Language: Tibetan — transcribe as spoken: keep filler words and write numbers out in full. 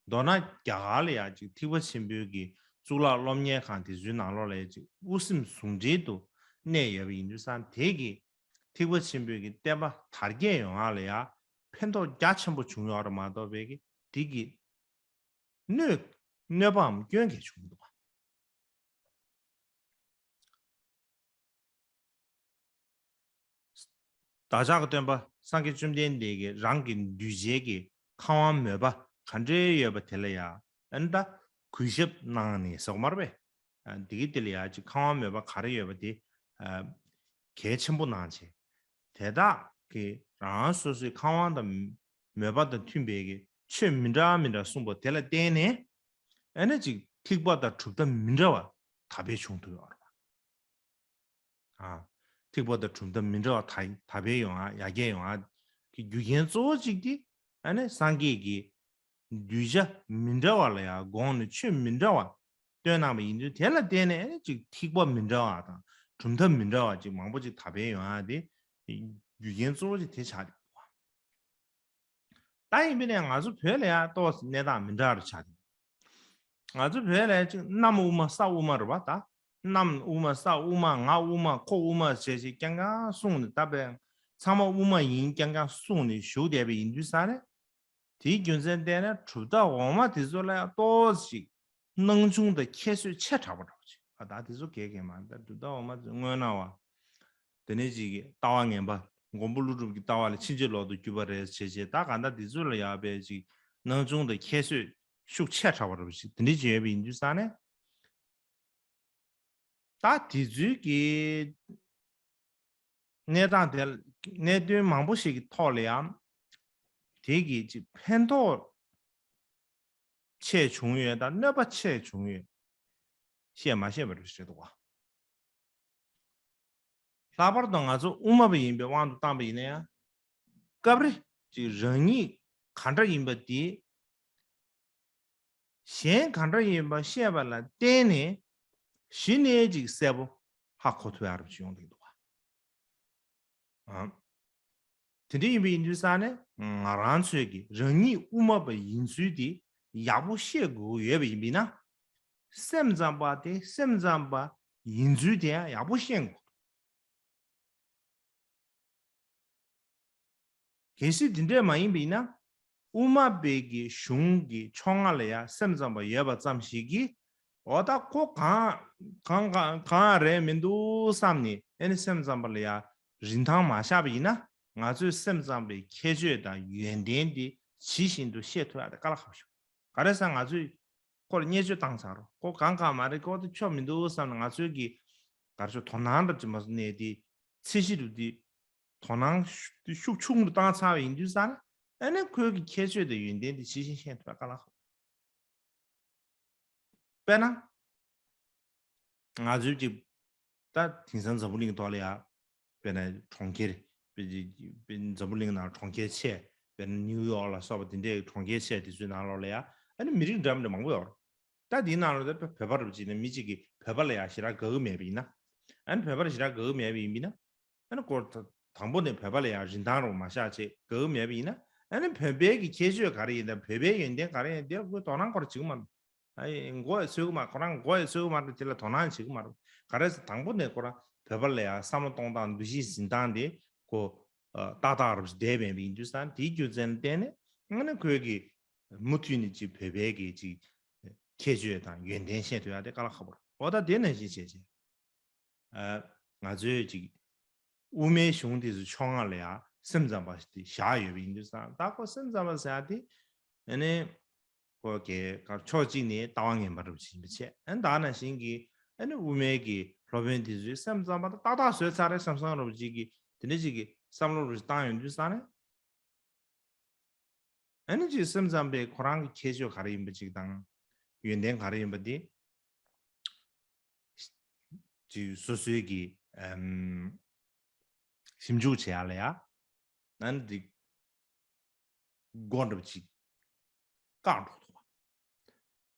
མདོར་ན་རྒྱ་གར་ལ་ཡ་ཅིག་ཐེག་པ་ཆེན་པོའི་གི་གཙུག་ལག་སློབ་གཉེར་ཁང་དེ་ཚོའི་ནང་ལོགས་ལ་ཡ་ཅིག་དབུ་སེམས་ཟུང་འབྲེལ་དུ་གནས་ཡོད་པ་ཡིན་དུས་ཙང་དེ་གི་ཐེག་པ་ཆེན་པོའི་གི་བསྟན་པ་དར་རྒྱས་ཡོང་ཡ་ལ་ཡ་ཕན་ཐོགས་རྒྱ་ཆེན་པོ་བྱུང་ཡོད་རེད་མ་གཏོགས་པའི་གི་དེ་གི་གནོད་གནོད་པའམ་སྐྱོན་གང་བྱུང་མི་འདུག་པ། བདག་ཅག་གི་སྟོན་པ་སངས་རྒྱས་བཅོམ་ལྡན་འདས་ཀྱིས་རང་གི་གདུལ་བྱའི་གི་ཁམས་དབང་མོས་པ་ག་འདྲའི་ཡོད་པ་དེ་ལ་ཡང་ཨ་ནི་ད་གུས་ཞབས་གནང་ནས་ཟེར་བ་མ་རེད་པས། ཨ་འདི་གི་དེ་ལ་ཡང་ཅིག་ཁམས་དབང་མོས་པ་ག་རེ་ཡོད་པ་དེ་ཨ་གལ་ཆེན་པོ་གནང་བྱས། དེ་དག་གི་རང་སོ་སོའི་ཁམས་དབང་དང་མོས་པ་དང་མཐུན་པའི་གི་ཆོས་མི་འདྲ་མི་འདྲ་གསུངས་པ་དེ་ལ་བརྟེན་ནས་ཨ་ནི་ཅིག་ཐེག་པ་དང་གྲུབ་མཐའ་མི་འདྲ་བ་དར་སྤེལ་བྱུང་ཐུབ་ཡོད་རེད་པ། ཨ། ཐེག་པ་དང་གྲུབ་མཐའ་མི་འདྲ་བ་དར་དར་སྤེལ་ཡོང་ཨ་ཡར་རྒྱས་ཡོང་ཨ་གི་རྒྱུ་རྐྱེན་གཙོ་བོ་གཅིག་དེ་ཨ་ནི་སངས་རྒྱས་ཀྱི་གདུལ་བྱ་མི་འདྲ་བ་ལ་ཡང་དགོངས་ནས་ཆོས་མི་འདྲ་བ་སྟོན་གནང་བ་ཡིན་དུས་དེ་ལ་བརྟེན་ནས་ཨ་ནི་ཅིག་ཐེག་པ་མི་འདྲ་བ་དང་གྲུབ་མཐའ་མི་འདྲ་བ་ཅིག་མང་པོ་ཅིག་དར་སྤེལ་ཡོང་ཨ་དེ་རྒྱུ་རྐྱེན་གཙོ་བོ་ཅིག་དེ་ཆགས་འདུག་པ། ད་ཡིན་པས་ན་ང་ཚོ་བོད་ལ་ཡང་ཏོག་ཙམ་གནས་སྟངས་མི་འདྲ་རུ་ཆགས་ཏེ། ང་ཚོ་བོད་ལ་ཡང་ཅིག་གནམ་དབུ་མ་ས་དབུ་མ་རེད་པ། ད་གནམ་དབུ་མ་ས་དབུ་མ་ང་དབུ་མ་ཁོ་དབུ་མ་ཞེས་ཞེས་རྐྱང་རྐྱང་གསུངས་ནས་ད་བས་ཚང་མ་དབུ་མ་ཡིན་རྐྱང་རྐྱང་གསུངས་ནས་བཞུགས་བསྡད་པ་ཡིན་དུས་ས་རེད། དེའི་རྒྱུ་མཚན་བལྟས་ན་གྲུབ་མཐའ་འོག་མ་དེ་ཚོ་ལ་ཡང་ཏོག་ཙམ་ཅིག་སྣང་ཆུང་དང་ཁྱད་གསོད་ཆེ་དྲགས་པ་འདྲ་པོ་ཅིག་ཨ་ད་དེ་ཚོ་གས་གས་མ་ད་གྲུབ་མཐའ་འོག་མ་དངོས་སྣང་བ། དེ་ནས་ཅིག་ལྟ་བ་ངན་པ་མགོན་པོ་ཀླུ་སྒྲུབ་ཀྱི་ལྟ་བ་ལ་ཕྱིན་ཅི་ལོག་ཏུ་གྱུར་པ་རེད་བྱས་བྱས་ད་ག་ད་དེ་ཚོ་ལ་ཡག་པའི་ཅིག་སྣང་ཆུང་དང་ཁྱད་གསོད་ཤུགས་ཆེ་དྲགས་པ་འདྲ་པོ་ཅིག་དེ་འདྲ་ཅིག་ཡོད་པ་ཡིན་དུས་ཙང་ནས། ད་དེ་ཚོའི་གི་གནས་སྟངས་དེ་གནད་དོན་མང་པོ་ཞིག་གི་ཐོག་ལ་ཡང་དེ་གི་ཅིག་ཕན་ཐོགས་ཆེ་བྱུང་ཡོད་དང་གནོད་པ་ཆེ་བྱུང་ཡོད་བཤད་མ་ཤེས་པ་རེད་ཟེར་འདུག་བ། ལྷག་པར་དུ་ང་ཚོ་དབུ་མ་པ་ཡིན་པའི་དབང་དུ་བཏང་པ་ཡིན་ན་ཡང་སྐབས་རེ་ཅིག་རང་ཉིད་ག་འདྲ་ཡིན་པ་དེ། གཞན་ག་འདྲ་ཡིན་པ་ཤེས་པ་ལ་བརྟེན་ནས་གཞི་ནས་ཅིག་གསལ་པོ་ཧ་གོ་ཐུབ་ཡག་རབ་ཅིག་ཡོང་གི་འདུག་བ། ཨང་། དེ་འདྲ་ཡིན་པ་ཡིན་དུས་ས་ནས་ང་རང་ཚོས་ཀྱི་རང་ཉིད་དབུ་མ་པ་ཡིན་ཚུལ་དེ་ཡག་པོ་ཤེས་དགོས་ཡོད་པ་ཡིན་པས་ན། སེམས་ཙམ་པ་དེ་སེམས་ཙམ་པ་ཡིན་ཚུལ་དེ་ཡང་ཡག་པོ་ཤེས་དགོས། གལ་སྲིད་དེ་འདྲས་མ་ཡིན་པ་ཡིན་ན། དབུ་མ་པའི་གི་གཞུང་གི་ཕྱོགས་སྔ་ལ་ཡང་སེམས་ཙམ་པ་ཡོད་པ་ཙམ་ཞིག་གིས། འོ་ད་ཁོ་གང་གང་གང་གང་རེད་མི་འདུག་བསམ་ནས་ཨེ་ནི་སེམས་ཙམ་པ་ལ་ཡང་རིན་ཐང་མ་བཞག་པ་ཡིན་ན། ང་ཚོས་སེམས་ཙམ་པའི་ཁྱད་ཆོས་དང་ཡོན་ཏན་དེ་ཇི་བཞིན་དུ་ཤེས་ཐུབ་ཡག་དེ་དཀའ་ལས་ཁག་པོ་ཞིག་ག་རེ་ཟེར་ང་ཚོས་ཁོར་བརྙས་བཅོས་བཏང་ཚར་རོ། ཁོ་གང་གང་མ་རེད། ཁོ་དེ་ཆོ་མི་འདུག་བསམ་ནས་ང་ཚོའི་གི་གར་ཤོ་དོ་སྣང་འདྲ་ཅིག་མ་སོང་ནས་དེ་ཚད་གཞི་རུ་དེ་དོ་སྣང་ཤུགས་ཆུང་རུ་བཏང་ཚར་བ་ཡིན་དུས་ཙང་ཨ་ནི་ཁོའི་གི་ཁྱད་ཆོས་དང་ཡོན་ཏན་དེ་ཇི་བཞིན་ཤེས་ཐུབ་པ་དཀའ་ལས་ཁག་དཔེར་ན། ང་ཚོའི་ཅིག་ད་དེང་སང་འཛམ་བུ་གླིང་ཐོག་ལ་ཡ་དཔེར་ན་གྲོང་ཁྱེར་དཔེ་ཅིག་དཔེ་འཛམ་བུ་གླིང་ནང་གྲོང་ཁྱེར་ཆེ་དཔེར་ན་ནིའུ་ཡོག་ལ་སོགས་པ་དེ་འདྲའི་གྲོང་ཁྱེར་ཆེ་དེ་ཚོའི་ནང་ལོགས་ལ་ཡ་ཨ་ནི་མི་རིགས་འདྲ་མི་འདྲ་མང་པོ་ཡོད་རེད། ད་དེའི་ནང་ལོགས་ད་བོད་པ་རུ་བྱས་ན་མི་གཅིག་གིས་བོད་པ་ལ་ཡ་ཞེ་དྲག་དགའ་གི་མེད་པ་ཡིན་ན། ཨ་ནི་བོད་པ་ལ་ཞེ་དྲག་དགའ་གི་མེད་པ་ཡིན་པ་ཡིན་ན། ཨ་ནི་སྐོར་ད་དང་པོ་ནས་བོད་པ་ལ་ཡང་རིན་ཐང་རུ་མ་བཞག་བྱས་དགའ་གི་མེད་པ་ཡིན་ན། ཨ་ནི་བོད་པའི་གི་ཁྱད་ཆོས་ག་རེ་ཡིན་དང་བོད་པའི་ཡོན་ཏན་ག་རེ་ཡིན་དེ་ལ་ཁོས་དོ་སྣང་སྐོར་བྱེད་གི་མ་རེད། ཨ་ཡི་མགོ་ཡི་ཚོས་གི་མ་ཁོ་རང་མགོ་ཡི་ཚོས་གི་མ་རེད། དེ་ལ་དོ་སྣང་བྱེད་གི་མ་རེད། ག་རེ་ཟེར་དང་པོ་ནས་ཁོ་རང་བོད་པ་ལ་ཡང་བསམ་བློ་གཏོང་སྟངས་འདུ་ཤེས་འཛིན་སྟངས་དེ་ཁོ་ཏག་ཏག་རུ་བསྡད་མེད་པ་ཡིན་དུས་ཙང་དེའི་རྒྱུ་མཚན་ལ་བརྟེན་ནས་ཨ་ནི་ཁོས་གི་མུ་མཐུད་ནས་ཅིག་བོད་པའི་གི་ཅིག་ཁྱད་ཆོས་དང་ཡོན་ཏན་ཤེས་ཐུབ་ཡག་དེ་དཀའ་ལས་ཁག་པོ་རེད། འོ་ད་དེ་ནང་བཞིན་བྱས་བྱས། ཨ། ང་ཚོས་ཅིག་དབུ་མའི་གཞུང་དེ་ཚོ་ཕྱོགས་སྔ་ལ་ཡང་སེམས་ཙམ་པ་ཞིག་བཞག་ཡོད་པ་ཡིན་དུས་ཙང་ད་ཁོ་སེམས་ཙམ་པ་ཟེར་ཡག་དེ་ཨ་ནི་ཁོ་གའི་ཕྱོགས་གཅིག་ནས་ལྟ་བ་ངན་པ་འདྲ་པོ་ཞིག་ཡིན་པ་བྱས། ཨ་ནི་ད་ནང་བཞིན་གྱི་ཨ་ནི་དབུ་མའི་གི་སློབ་དཔོན་དེ་ཚོས་སེམས་ཙམ་པ་ད་ཏག་ཏག་བཟོས་ཚར་རེད་བསམ་བསམ་འདྲ་པོ་ཅིག་གི་དེ་འདྲ་ཅིག་གི་བསམ་བློ་འདྲ་པོ་ཞིག་བཏང་ཡོང་དུས་ཙང་ནས། ཨ་ནི་ཅིག་སེམས་ཙམ་པའི་ཁོ་རང་གི་ཁྱད་ཆོས་ག་རེ་ཡིན་པ་ཅིག་དང་། ཡོན་ཏན་ག་རེ་ཡིན་པ་དེ། ཅིག་སོ་སོའི་གི་ཨམ། ཞིབ་འཇུག་བྱེད་ཡག་ལ་ཡ། ཨ་ནི་འདི་མགོ་འདྲ་པོ་ཅིག་བཀག་འགྲོ་